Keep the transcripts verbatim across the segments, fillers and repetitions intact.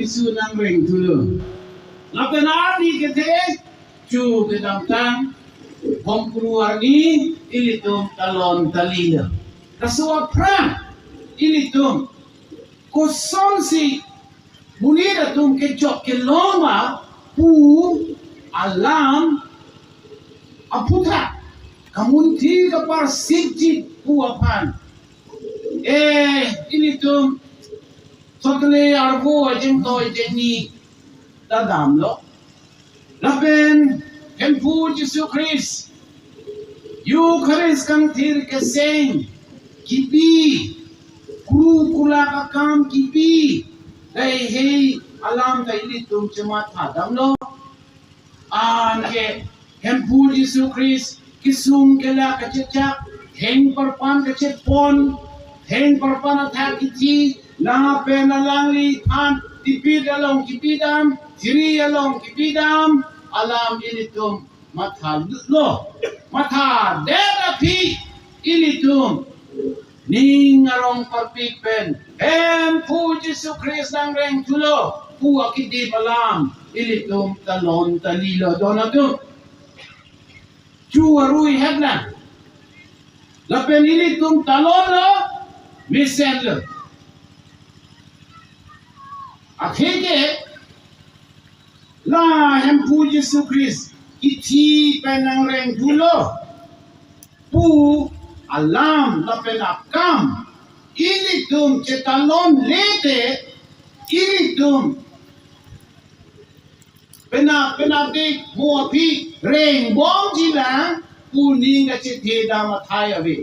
Jisu nangrengthulo. Lapen arni kethe chu kedamtang Hongkru arni ilitum talon talilo. Laso aphrang ilitum kosonsi monit atum kejok kelong ma pu alam aphuthak kamunthi kaparsikji pu aphan, eh, ilitum sotele arvo ajeng doi jengni ta damlo. Lapen Hemphu Jisu Christ Eucharist kangthir keseng kipi, kru kulak akam kipi, dei hei alam ta ilitum chematha damlo. Anke Hemphu Jisu Christ kesung kelak kachechak, heng parpan kachepon, heng parpan athak kithi, lapen alangliphan tipit along kipidam, thiri along kipidam, alam ilitum mathalo, mathadet aphi ilitum ning arong parpik pen Hemphu Jisu Christ nangrengthulo pu akedip alam ilitum talon talilo don atum. Chu arui hetna. Lapen ilitum talonlo, mesenlo. Akheke la Hemphu Jisu Christ kithi pen nangrengthulo pu alam lapen akam ilitum chetalonle te, ilitum penap penapdik mo aphi rengbomjilang pu ning kachethedam athai ave.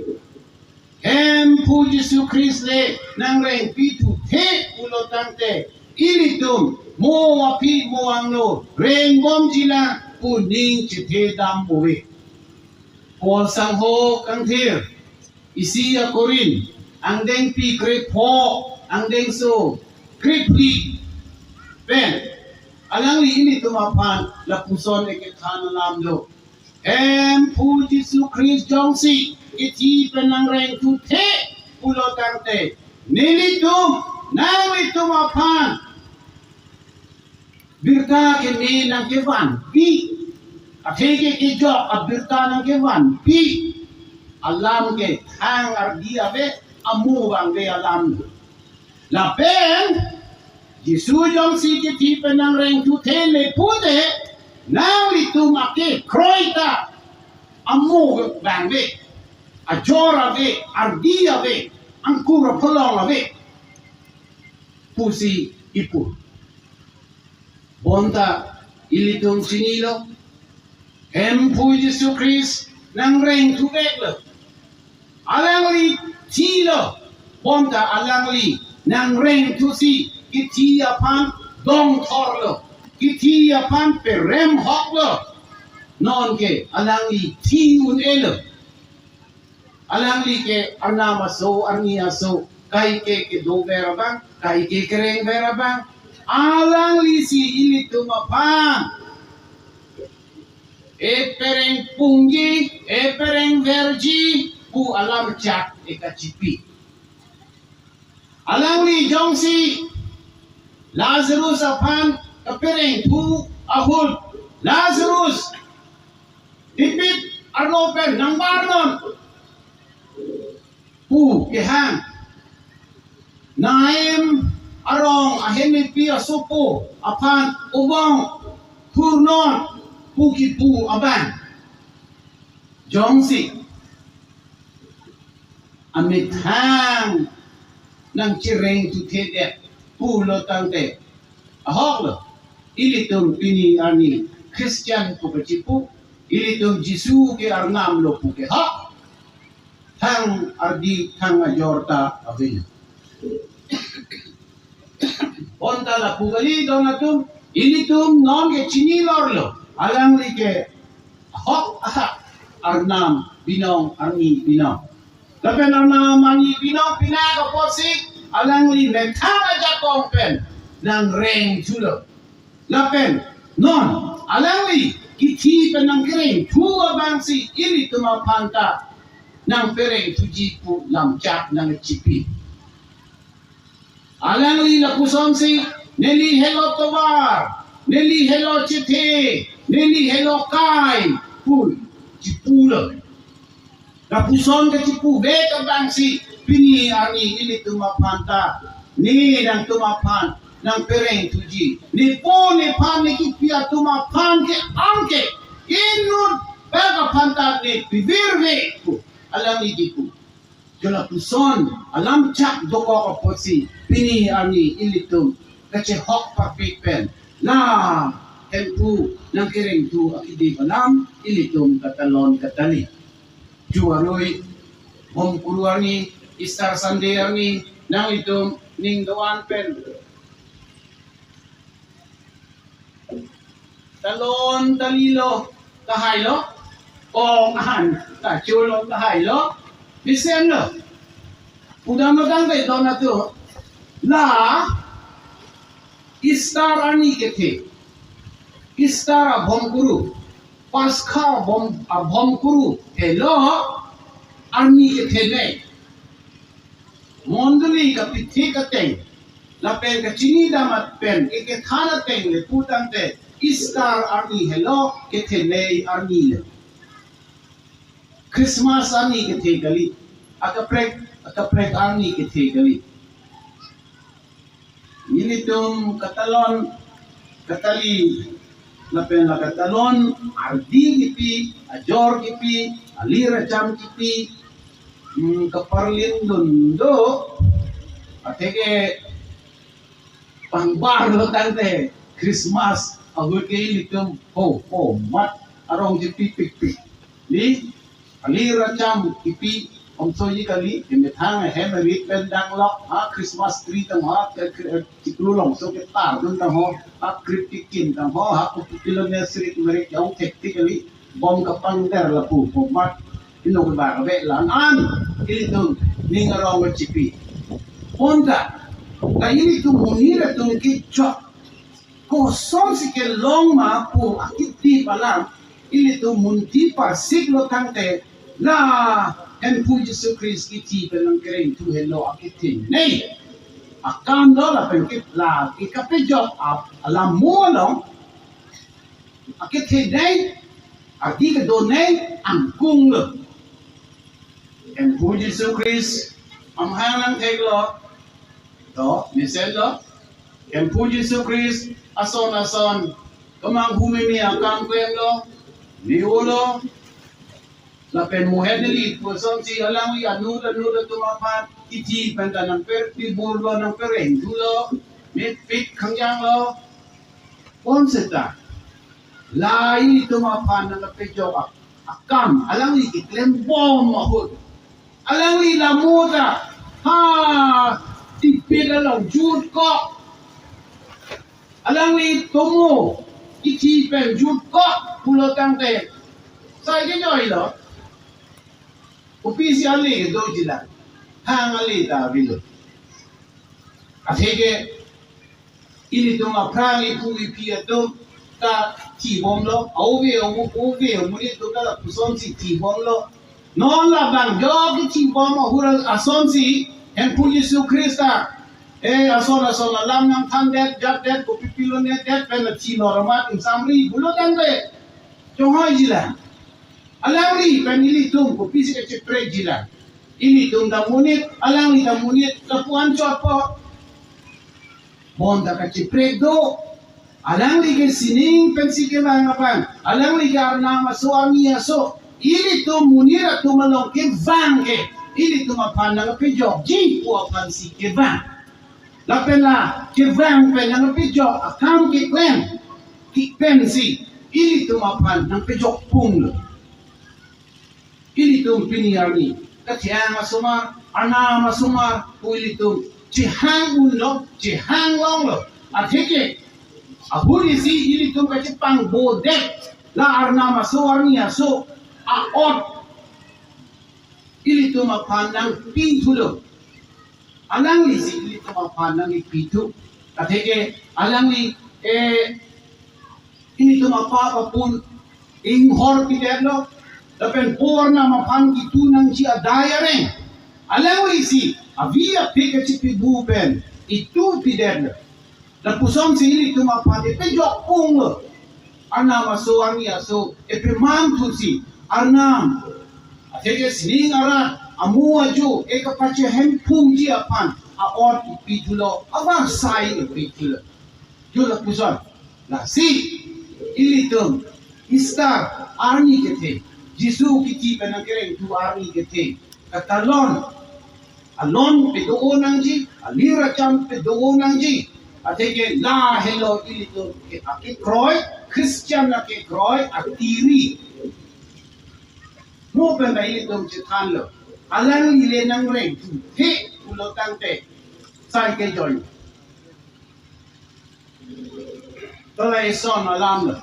Hemphu Jisu Christ le nangrengpithu the pulo tangte, ilitum mo aphi mo angno rengbomjilang pu ning chethedam ave. Paul sangho kangthir isi a-Korinth angdengpi krepho, angdengso krephli pen alangli ilitum aphan lapuson ekethan alamlo. Hemphu Jisu Christ jongsi kithi pen nangrengthu the pulo tangte, nelitum, nanglitum aphan birta keme nangkevanpi, atheke kejok abirta nangkevanpi alam ke thang ardi ave, amu vangve alam. Lapen Jisu jongsi kithi pen nangrengthu the le pute, nanglitum akekroi ta amu vangve, ajor ave, ardi ave, angkur apholong ave pusi kipu. Bonta ilitum chinilo, Hemphu Jisu Christ nangrengthuveklo. Alangli thilo, bonta alangli nangrengthusi kithi aphan dongthorlo, kithi aphan peremhoklo. Nonke alangli thi un-elo. Alangli ke arnam aso, arni aso, kaike kedover abang, kaike kerengver abang. Alanglisi ilitum aphan epereng pungji, epereng verji pu alam chak ekachipi. Alangli jongsi Lazarus aphan kaperengthu ahut, Lazarus, tipit arlo pen nangbarnon pu kehang, Nain arong ahenlipi asopo aphan obong thurnon pu kipu abang, jongsi amethang nangcherengthuthedet pulo tangte, ahoklo. Ilitum pini arni Christian pu kachipu, ilitum Jisu ke arnamlo pu ke hok. Thang ardi thang ajor ta avelo. Bonta lapu kali don atum, ilitum nonke chinilorlo, alangli ke hok ahak arnam binong, arni binong. Lapen arnam arni binong pinak apotsi alangli methang ajakong pen nangrengthulo. Lapen non alangli kithi pen nangkerengthu abangsi ilitum aphan ta nangperengthuji pu lamchak nangchipi. Alangli lapusonsi Neli helo tovar, neli helo chethe, neli helo kai, pu chipulo. Lapuson kachipu vek abangsi pini arni ilitum aphan ta, ne nangtum aphan nangpereng thuji. Nepo nephan nekipi atum aphan ke-ang ke inut bak aphan ta ne pivirve pu alangli kipu. Jo lapuson alam chak dokok apotsi pini arni ilitum kachehok parpik pen la Hemphu nangkereng thu akedip alam ilitum katalon katali. Ju arui Bhomkuru arni, Easter Sunday arni, nanglitum ning do-an pen talon talilo, kahailo, kong an kacholo, kahailo, mesenlo. Pudam lo tangte don atum, la Easter arni kethe, Easter a Bhomkuru, Paskha a Bhom, a Bhomkuru helo arni kethenei. Mondoli kapithik ateng lapen kachini dam pen kekethan ateng le pu tangte Easter arni helo kethenei arni le. Christmas arni kethe kali, akaprek akaprek arni kethe kali. Nelitum katalon katali lapen la katalon ardi kipi, ajor kipi, alir acham kipi, hmm, kaparlin dun do, atheke pangbar lo tangte Christmas ahut ke ilitum ho ho mat arong kipi pikpik. Ni alir acham kipi, omso ji kali, kemethang ahem arit pen danglok, ha Christmas tree tang ha, ke, ke, chiklo longso ketar dun tang ho, ha krip kikim tang ho, ha kupilo ne srik merik jong thektik kali, bom kapangder lapu, bom mat, ino ke bar ve lan an, ilitum ning arong chipi. Bonta, la ilitum monit atum kechok, kosonsi kelong ma pu akedip alam, ilitum munti parsik lo tangte, la Hemphu Jisu Christ kithi pen nangkereng thu helo akethenei akam lo lapen ke la ke kapejok ap alam mo along akethenei, ardi kedonei angkung lo. Hemphu Jisu Christ amahang nangthek lo, to, mesen lo. Hemphu Jisu Christ ason ason kemanghu meme akam klem lo, ne-o lo. Lapen mohet neli pusonsi alangli anut anut atum aphan kithi pen ta nangper pibur lo, nangpereng thu lo, mepik khangjang lo. Bonseta la ilitum aphan nangpejok ak-, akam alangli keklem bom ahut, alangli lamu ta ha tipit along jutkok, alangli tomo kithi pen jutkok pulo tangte, sai ke joilo. Kopisi ale ke doji la, hang ale ta avelo. Atheke ilitum aphrang ipu iphi atum ta thibomlo, ove omu, ove omu ni atum ta lapusonsi thibomlo. Non labang jo kethibom ahut asonsi Hemphu Jisu Christ ta, eh, ason ason alam nangthandet, jatdet, kopi pilondet, det pen thilo ramat ingsamri pulo tangte chonghoi ji la. Alangli pen ilitum kopisi kacheprek ji la. Ilitum ta monit, alangli ta monit, lapu-an chotpo. Bonta kacheprek do. Alangli ke sining pensi kevang aphan, alangli ke arnam aso, arni aso. Ilitum monit atum along kevang ke, ilitum aphan nangpejokji pu aphansi kevang. Lapen la kevang pen nangpejok akam keklem, ke pensi ilitum aphan nangpejok pung lo. Ilitum pini arni kathiang asomar, arnam asomar pu ilitum chehang unlo, chehang longlo. Atheke ahut isi ilitum kachepangbodet la arnam aso, arni aso a-ot ilitum aphan nangpi thulo. Alanglisi ilitum aphan nangpi thu. Atheke alangli, eh, ilitum apap apun inghor pidetlo, lapen po arnam aphan kitu nangji adai areng. Alanglisi avi aphi kachipibu pen itu pidetlo. Lapuson si ilitum aphan epejok punglo. Arnam aso, arni aso, epeman thusi Arnam. Atheke sining arat, amu ajo, ekapachehemphuji aphan a-ot epithulo, avarsai epithulo. Jo lapuson. Lasi ilitum Easter arni kethe, Jisu kithi pen nangkerengthu arni kethe, katalon, alon pedo nangji, alir acham pedo nangji. Atheke lahelo ilitum ke akekroi, Christian akekroi atiri. Mo pen ta ilitum chethanlo, alangli le nangrengthu he pulo tangte sai ke join. To la eson alam lo.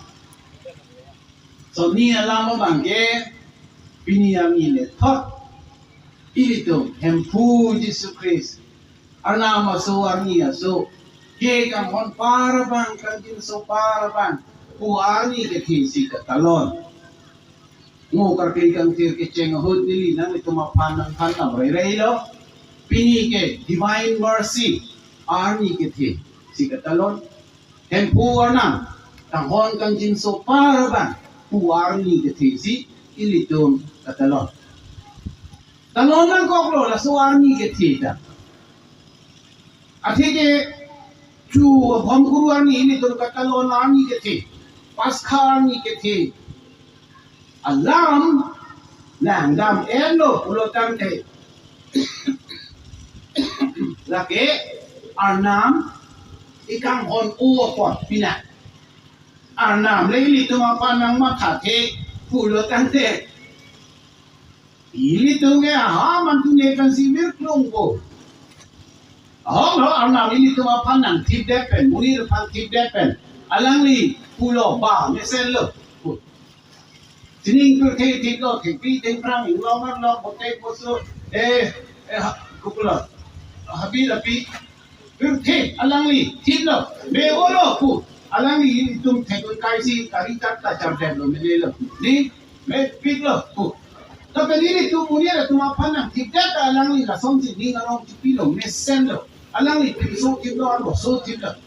Sonni alam abang ke pini arni le thot ilitum Hemphu Jisu Christ, Arnam aso, arni aso, ke kanghon par abang, kangjinso par abang pu arni kethe si katalon. Ngo karkli kangthir kecheng ahut neli nanglitum aphan nangthan tam rei rei lo. Pini ke Divine Mercy arni kethe si katalon. Hemphu Arnam, kanghon kangjinso par abang pu arni kethe si ilitum katalon. Talon nangkoklo laso arni kethe ta. Atheke chu abhom kuru arni, ilitum katalon arni kethe, Paskha arni kethe alam nangdam-etlo pulo tangte, lake Arnam ekanghon-o apot pina. Arnam le ilitum aphan nangmathathe pulo tangte, ilitum ke aha mantu ne kan si virklung po. Ahok lo, Arnam ilitum aphan nangthipdet pen, monit aphan thipdet pen, alangli pulo ba mesenlo. Sining pirthe thiplo, thengpi thengphrang, inglong arlong, bote boso, eh, eh, ha-, kopulo, habi lapi, pirthe alangli thiplo, me-olo pu, alangli ilitum thekun kaisi kari tat ta chardetlo, menelo, ni mepiklo pu. Lapen ilitum monit atum aphan nangthipdet ta alangli lasonsi ning arong chipilo, mesenlo. Alangli pinso thiplo, arloso thiplo,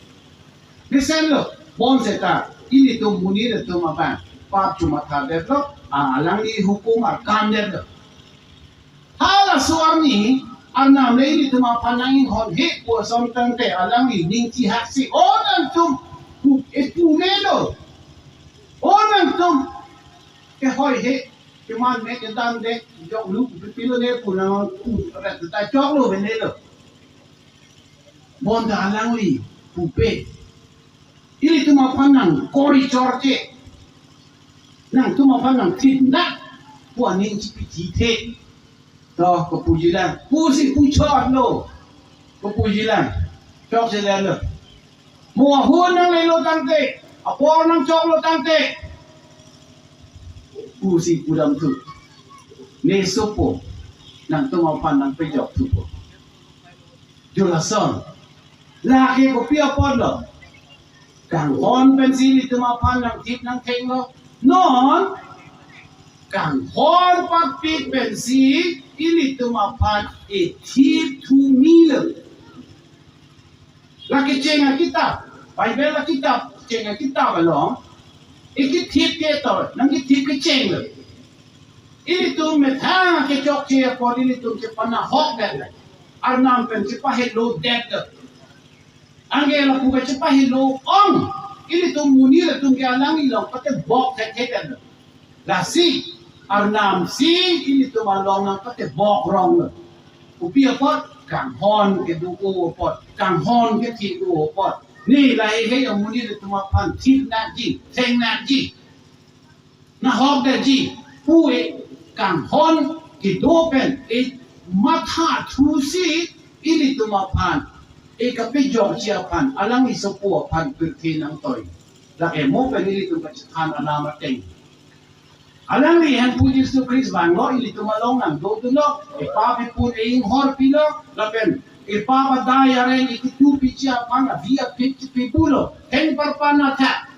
mesenlo. Bonseta ilitum monit atum abang pap chomatha detlo, a alangli hukum arkam detlo. Halaso arni Arnam le ilitum aphan nanginghon he pu ason tangte alangli ning chihaksi, "O nangtum pu, epu melo. O nangtum kehoi he, keman me, kedam de, joklo, pipilo ne pu nang pu ret ta joklo menelo." Bonta alangli pupe, ilitum aphan nangkori chorche, nangtum aphan nangthipnat pu aning chipithithe. To, kopujilang pusi puchotlo. Kopujilang, chokchelang lo. Mo ahun nanglelo tangte, apor nangchoklo tangte, pusi pudamthu. Ne sopo, nangtum aphan nangpejokthupo. Jo lason. Lake kopi apotlo? Kanghon pensi ilitum aphan nangthip nangthenglo. Non kanghon patpik pensi ilitum aphan ethip thumilo. La kecheng akitap, Bible akitap, kecheng akitap along, ikithip ke to, nangkithip kechenglo. Ilitum methang kechokche apot ilitum chepanahokdetlo. Arnam pen chepahelo detlo. Anke lapu ke chepahelo ong. Ilitum monit atum ke alangli along patebok thekthedetlo. Lasi Arnam si ilitum along nangpatebok ronglo. Kopi apot? Kanghon kedo-o apot, kanghon kethe-o apot. Ne lahei hei amonit atum aphan thipnatji, thengnatji, nahokdetji pu e kanghon kedo pen emathathusi ilitum aphan, ekapejokji aphan alangli sopo aphan pirthe nangtoi. Lake mo pen ilitum kachethan alam ateng. Alangli Hemphu Jisu Christ vanglo, ilitum along nangdodunlo, epap epun einghorpilo, lapen epap adai areng ikitupiji aphan avi aphi chipibulo, thengparpan athak.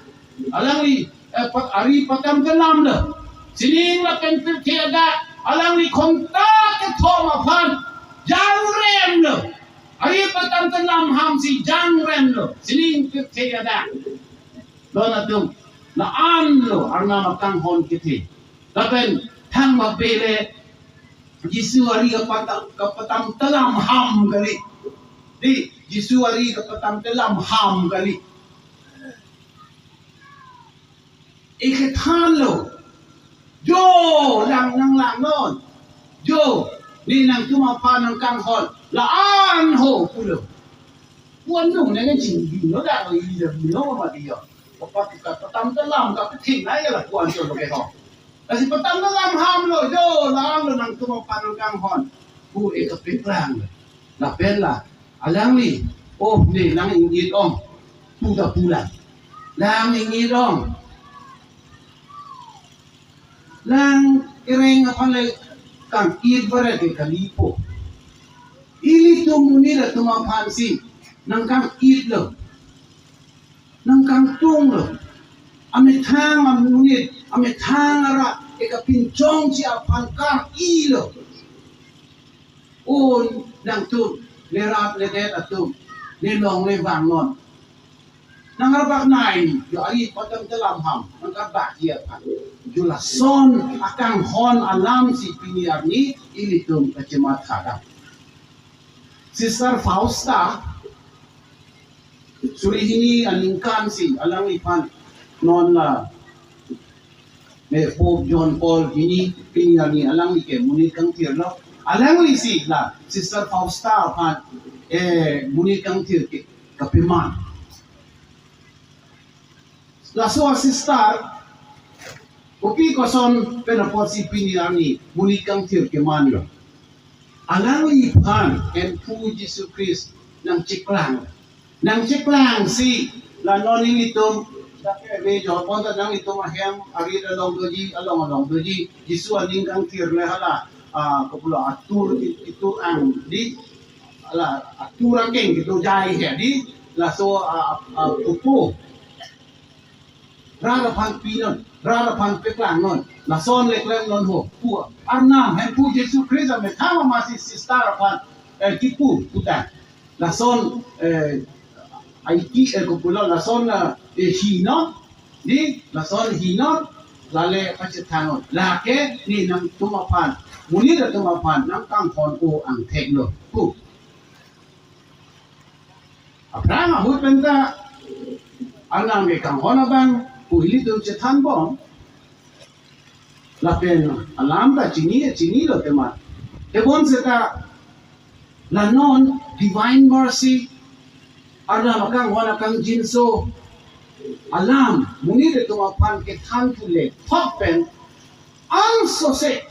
Alangli, eh, pat-, ari patam kelamlo. Sining lapen pirthe adak, alangli khongta kethom aphan jangremlo. Ari patam kelam ham si jangrem lo, sining pirthe adang. Don atum, la-an lo Arnam akanghon kethe. Lapen thang ma pele, Jisu ari kapatam, kapatam ta lam ham kali. Di, Jisu ari kapatam ta lam ham kali. Ikethan lo. Jo, lang nanglang non. Jo, ne nangtum aphan nangkanghon. La-an ho pulo. Puan nung nang chingbin lo da lo, ili da lo ma di yo. Kapat kapatam ta lam kapithing na ya la puan cho lo ke ho. Lasi patam ta lam ham lo, jo, la-an lo nangtum aphan nangkanghon. Pu e kapeklang. Lapen la, alangli, oh, ne lang ingit ong. Pu ta pu lang. Lang ingit ong. Lang kereng aphan le kang-it baret ke kalipo. Ilitum monit atum aphan si nangkang-it lo. Nangkangtung lo. Amethang amonit, amethang arat, e kapinchongji aphan kang-i lo. Un nangtum, le rat le det atum, le long le vang non. Nang arbak nai, jo ari patam ta lam ham, nang karbak ya kan. Jo lason akanghon alam si pini arni ilitum kachematha dam. Sister Fausta, suri hini aningkan si alangliphan non la, me Pope John Paul hini pini arni alangli ke monit kangthir lo. Alangli si la Sister Fausta aphan, eh, monit kangthir ke kapeman. Laso a-sister, kopi koson pen apotsi pini arni monit kangthir keman lo. Alangliphan Hemphu Jisu Christ nangcheklang. Nangcheklang si la non ilitum, dak ave jo pon ta nanglitum ahem arit along doji, along along doji, Jisu aning kangthir le hala, ah, kopulo atur, itur ang di, hala atur akeng kedojai he di, laso, ah, ah, ah, pupu. Rat aphan pi non, rat aphan peklang non, lason le klem non ho, pu Arnam, Hemphu Jisu Christ amethang amatsi sister aphan, eh, kipu puta. Lason, eh, aiki, eh, kopulo, lason, eh, hi non, di, lason hi non, lale pachethang non. Lake ne nangtum aphan, monit atum aphan, nangkanghon-o angthek lo. Pu. Aphrang ahut pen ta Arnam ke kanghon abang pu ilitum chethan bom. Lapen alam ta chini, chini lo tema. Tebon seta la non Divine Mercy, Arnam akanghon akangjinso alam monit atum aphan kethan thule thok pen, ansose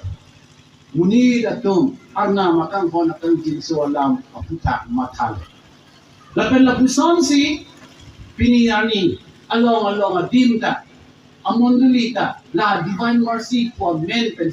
monit atum Arnam akanghon akangjinso alam aputhak matha le. Lapen lapuson si pini arni along along adim ta, amondoli ta la Divine Mercy pu amen pen